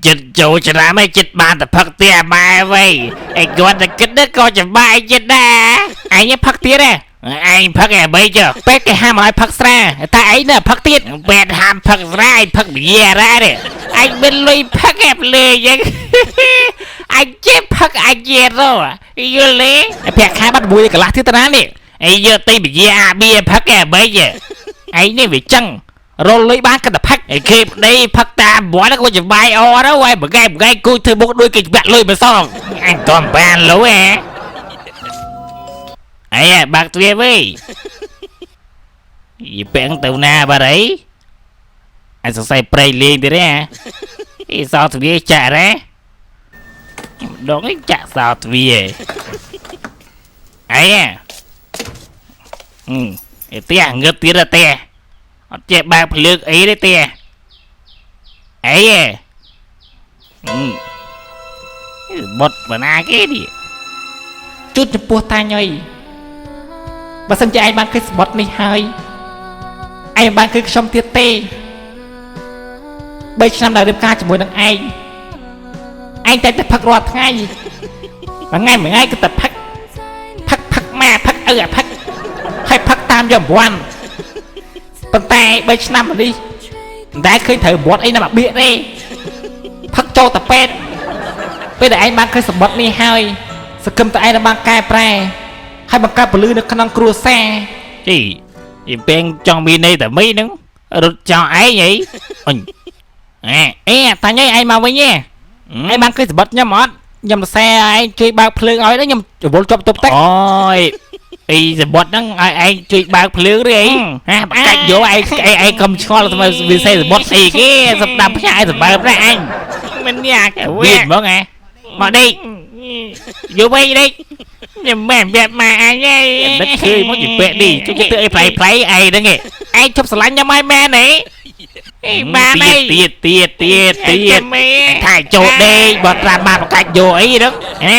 ចិត្តចូលឆ្នាំឯងចិត្តបានតែផឹកទៀតអាម៉ែវ៉ៃឯងគាត់តែគិតក៏ចំបាយចិត្តដែរឯងផឹកទៀតហ៎ឯងផឹកឯបីចុះពេទ្យគេហាមឲ្យផឹកស្រាតែឯងនៅផឹកទៀតពេទ្យហាមផឹកស្រាឯងផឹកបៀរ៉ាទេឯងមានលុយផឹកឯភ្លេយ៉ាងឯងចេះផឹកឯងជារយល់ទេប្រាក់ខែបាត់មួយកន្លះទៀតតាណានេះឯងយកទីបៀអាបៀផឹកឯបីឯងនេះវាចឹងរលុយបានក៏តែផឹកឯគេប្តីផឹកតាមបាត់ក៏ចំបាយអទៅហើយបកែបកែគូធ្វើមុខដូចគេច្បាក់លុយមកសងអញក៏មិនបានលុយហ៎អីបាក់ទ្វារវិញយីពាំងទៅណាបាត់អីអញសរសៃព្រៃលេងទៀតហ៎អីសោទ្វារចាក់រ៉េម្ដងឯងចាក់សោទ្វារអីអឺផ្ទះងើបទៀតទេអត់ចេះបើកភ្លើងអីទេទេអីហ៎បុតបណ្ណាគេនេះជូតចំពោះតាញុយបើសិនជាឯងបានឃើញស្បត់នេះហើយឯងមិនបានឃើញខ្ញុំទៀតទេ3ឆ្នាំដែលរៀបការជាមួយនឹងឯងឯងតែតែផឹករាល់ថ្ងៃមួយថ្ងៃមួយថ្ងៃគឺតែផឹកផឹកផឹកម៉ាផឹកឪអាផឹកហើយផឹកតាមយករង្វាន់ប៉ុន្តែ3ឆ្នាំមកនេះមិនដែលឃើញត្រូវវត្តអីណាមកបៀកទេផឹកចូលតែពេទ្យពេលដែលឯងបានឃើញសម្បត្តិនេះហើយសង្ឃឹមតែឯងនឹងបានកែប្រែហើយបង្កើតពលឺនៅក្នុងគ្រួសារជីយីពេងចង់មានន័យតែមីហ្នឹងរត់ចោលឯងអីអញអេអេតាញ់ឯងមកវិញទេឯងបានឃើញសម្បត្តិខ្ញុំអត់ខ្ញុំសរសេរឯងជួយបើកភ្លើងឲ្យហ្នឹងខ្ញុំរវល់ជាប់ទប់ទឹកអូយអីសម្បត្តិហ្នឹងឲ្យឯងជួយបើកភ្លើងឬអីហ៎បកាច់យកឯងឯងកុំឆ្ងល់ធ្វើវិសេសសម្បត្តិអីគេសម្ដាប់ផ្ញើសម្បើមណាអញមិនញ៉ាកវាហ្មងហ៎មកដេកយកវិញដេកខ្ញុំមិនបែបម៉ែអញឯងដឹកឃើញមកជាពាក់នេះជួយទៅអីផ្លៃផ្លៃឯងហ្នឹងឯងជប់ស្រឡាញ់ខ្ញុំឲ្យមែនហីអីបានអីទៀតទៀតទៀតទៀតថាចូលដេកបើត្រាំបានបកាច់យកអីហ្នឹងហ៎